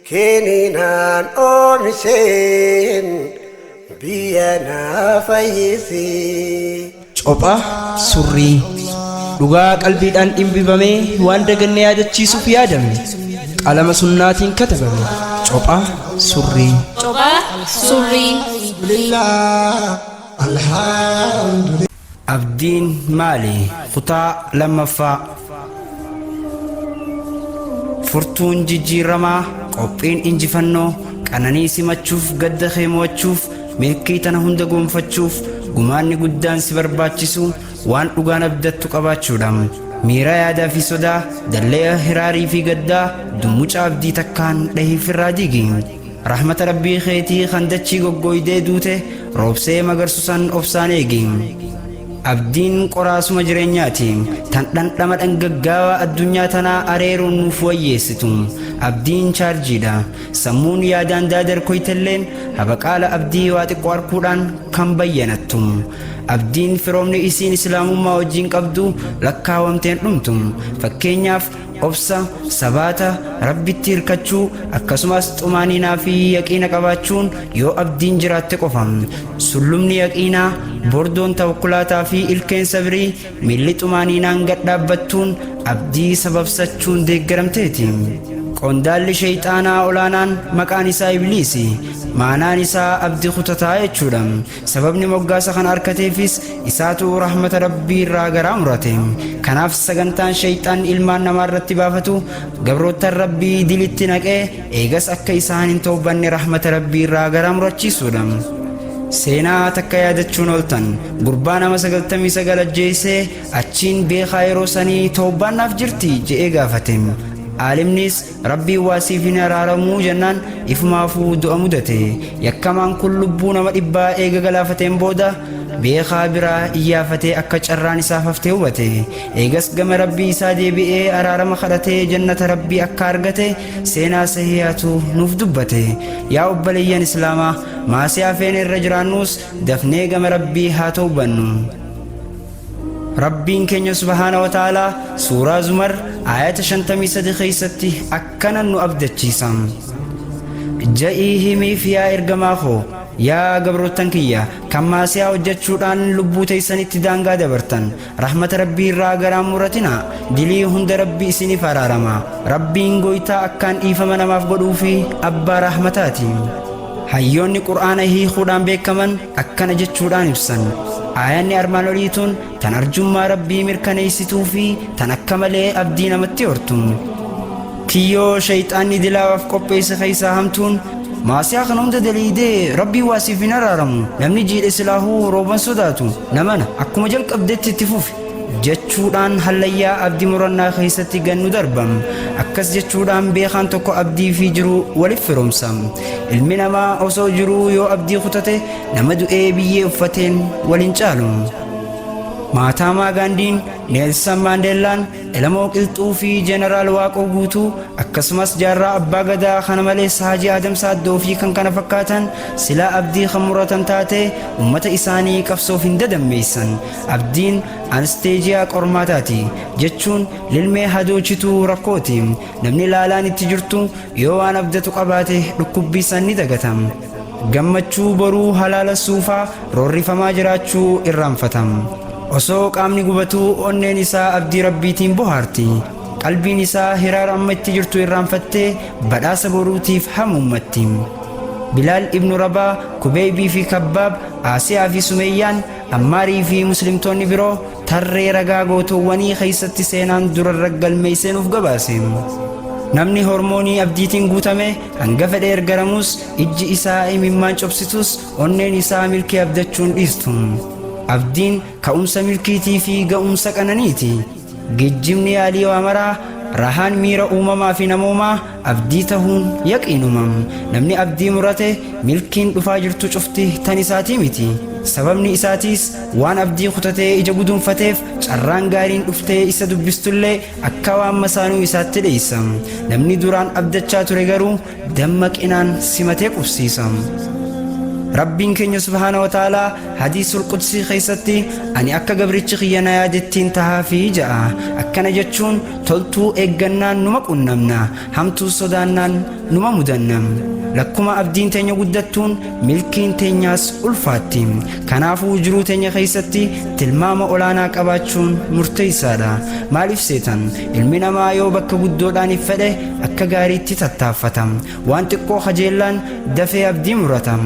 Kininaan oomisheen biyya naa fayyisi. Copha surrii dhugaa qalbiidhaan dhimbifamee waan daganne yaadachiisuuf yaadame qalama sunnaatiin katabame. Copha surrii. Copha surrii. Abdiin maali? Kutaa lammaffaa. Furtuun jijjiiramaa, qophiin injifannoo, qananii simachuuf, gadda kee mo'achuuf, milkii tana hunda gonfachuuf gumaanni guddaan si barbaachisu waan dhugaan abdattu qabaachuudha. Miira yaadaa fi sodaa, dallee hiraarii fi gaddaa dummuca abdii takkaan dhahiif irraa diigi. Rahmata Rabbii keetii kan dachii goggooydee duute roobsee magarsu san obsaan eegi. Abdiin qoraasuma jireenyaati. Tan dhandhama dhangaggaawaa addunyaa tanaa areeruun nuuf wayyeessitu. Abdiin chaarjiidha. Sammuun yaadaan daadar koytelleen habaqaala abdii waa xiqqoo arkuudhaan kan bayyanattu. Abdiin firoomni isiin islaamummaa wajjin qabdu lakkaawamteen dhumtu. Fakkeenyaaf obsa, sabaata, Rabbitti hirkachuu, akkasumas xumaaniinaa fi yaqiina qabaachuun yoo abdiin jiraatte qofa. Sullumni yaqiinaa, bordoon tawakkulaataa fi ilkeen sabrii miilli xumaaniinaan gad dhaabbattuun abdii sababsachuun deeggaramteeti. Qondaalli sheyxaanaa olaanaan maqaan isaa Ibliisi. Maanaan isaa abdi kutataa jechuudha. Sababni moggaasa kana arkateefis isaatu rahmata Rabbii irraa garaa murate. Kanaaf sagantaan sheyxaan ilmaan namaa irratti baafatu gabroottan Rabbii dilitti naqee eegas akka isaan hin towbanne rahmata Rabbii irraa garaa murachiisuudha. Seenaa takka yaadachuun ooltan gurbaa nama 99 ajjeesee achiin beekaa yeroo sanii towbaan naaf jirti je'ee gaafate. Aalimnis Rabbiin waa siif hin araaramuu jennaan ifumaafuu du'a mudate. Yakkamaan kun lubbuu nama dhibbaa eega galaafateen booda beekaa biraa iyyaafatee akka carraan isaaf hafte hubate. Eegas gama Rabbii isaa deebi'ee araarama kadhatee jannata Rabbii akka argate seenaa sahiihaatu nuuf dubbate. Yaa obboleeyyan Islaamaa, maasiyaa feene irra jiraannuus dafnee gama Rabbii haa towbannu. Rabbiin keenya subhaana wa ta'aalaa suuraa Zumar aayata 53 keessatti akkana nu abdachiisa. Ja'ii himiif yaa ergamaa koo, yaa gabroottan kiyya kan maasiyaa hojjechuudhaan lubbuu teessanitti daangaa dabartan, rahmata Rabbii irraa garaan muratina, dilii hunda Rabbi isiniif araarama. Rabbiin gooytaa akkaan dhiifama namaaf godhuu fi abbaa rahmataati. Hayyoonni Qur'aana hiikuudhaan beekaman akkana jechuudhaan ibsan. Aayanni armaan olii tun tan arjummaa Rabbii mirkaneessituu fi tan akka malee abdii namatti hortu. Kiyyoo shayxaanni dilaawaaf qopheesse keessaa hamtuun maasiyaa kana hunda daliidee Rabbiin waa siif hin araaramu, namni jiidhe silaahuu rooban sodaatu, namana akkuma jalqabdetti itti fufi jechuudhaan hallayyaa abdii murannaa keessatti gannu darba. Akkas jechuudhaan beekaan tokko abdii fi jiruu waliif firoomsa. Ilmi namaa osoo jiruu yoo abdii kutate nama du'ee biyyee uffateen waliin caalu. Maataamaa Gaandiin, Neelsan Maandeellaan, Elemoo Qilxuu fi Jeneraal Waaqoo Guutuu akkasumas Jaarraa Abbaa Gadaa kana malees Haajii Aadam Saaddoo fi kan kana fakkaatan silaa abdii kan muratan taate ummata isaanii qabsoof hin dadammeessan. Abdiin ansteejiyaa qormaataati jechuun lilmee hadoochituu rakkooti. Namni laalaan itti jirtu yoo waan abdatu qabaate dhukkubbii san ni dagata. Gammachuu boruu halaala suufaa roorrifamaa jiraachuu irraanfata. Osoo qaamni gubatuu onneen isaa abdii Rabbiitiin bohaarti. Qalbiin isaa hiraara amma itti jirtu irraanfattee badhaasa boruutiif hamuummatti. Bilaal ibnu Rabaa, Kubeybii fi Kabbaab, Aasiyaa fi Sumeyyaan, Ammaarii fi Muslimtoonni biroo tarree ragaa gootowwanii keessatti seenaan durarra galmeessee nuuf gabaase. Namni hormoonii abdiitiin guutame hanga fedhe ergaramus, ijji isaa imimmaan cobsitus, onneen isaa milkii abdachuun dhiistu. Abdiin ka'umsa milkiitii fi ga'umsa qananiiti. Geejjibni yaalii waa maraa, rahaan miira uumamaa fi namoomaa abdii tahuun yaqiinuma. Namni abdii murate milkiin dhufaa jirtu cufti tan isaatii miti. Sababni isaatiis waan abdii kutatee ija guduunfateef carraan gaariin dhuftee isa dubbistullee akka waan masaanuu isaatti dheessa. Namni duraan abdachaa ture garuu dammaqinaan simatee qubsiisa. Rabbiin keenya subhaana wa ta'aalaa hadiisul qudsii keessatti ani akka gabrichi kiyya na yaadettiin tahaafii ja'a. Akkana jechuun toltuu eeggannaan numa qunnamna, hamtuu sodaannaan numa mudanna. Lakkuma abdiin teenya guddattuun milkiin teenyaas ulfaatti. Kanaafuu jiruu teenya keessatti tilmaama olaanaa qabaachuun murteessaadha. Maaliif seetan? Ilmi namaa yoo bakka guddoodhaaniif fedhe akka gaariitti tattaaffata. Waan xiqqoo kajeellaan dafee abdii murata.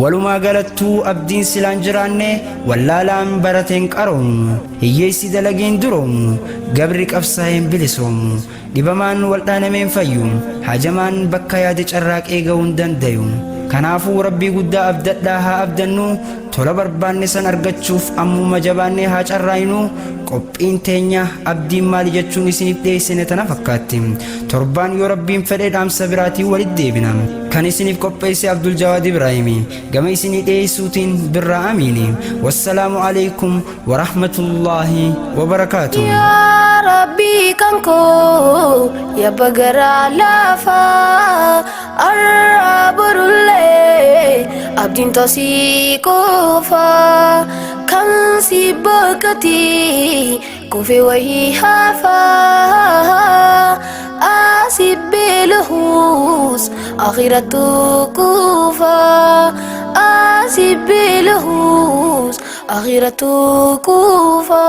Walumaa galattuu abdiin silaan jiraanne wallaalaan barateen qaroomu, hiyyeessi dalageen duroomu, gabri qabsaa'een bilisoomu, dhibamaan waldhaanameen fayyu, hajamaan bakka yaade carraaqee ga'uu hin dandayu. Kanaafuu Rabbii guddaa abdadhaa haa abdannu, tola barbaanne san argachuuf ammuma jabaannee haa carraaynu. Qophiin teenya abdiin maali jechuun isiniif dhiyeessine tana fakkaatti. Torbaan yoo Rabbiin fedhe dhaamsa biraatiin walitti deebina. Kan isiniif qopheesse Abdul Jawaad Ibraahimi, gama isinii dhiyeessuutiin Birraa Amiini. Wassalaamu alaikum warahmatullaahi wabarakaatuh. Yaa Rabbii kan koo yabba garaa lafaa arraa borullee abdiin tasii qofa kan si bakkatti kufe wayii hafaa asi beelahus akhirattu kufa asi beelahus akhirattu kufa.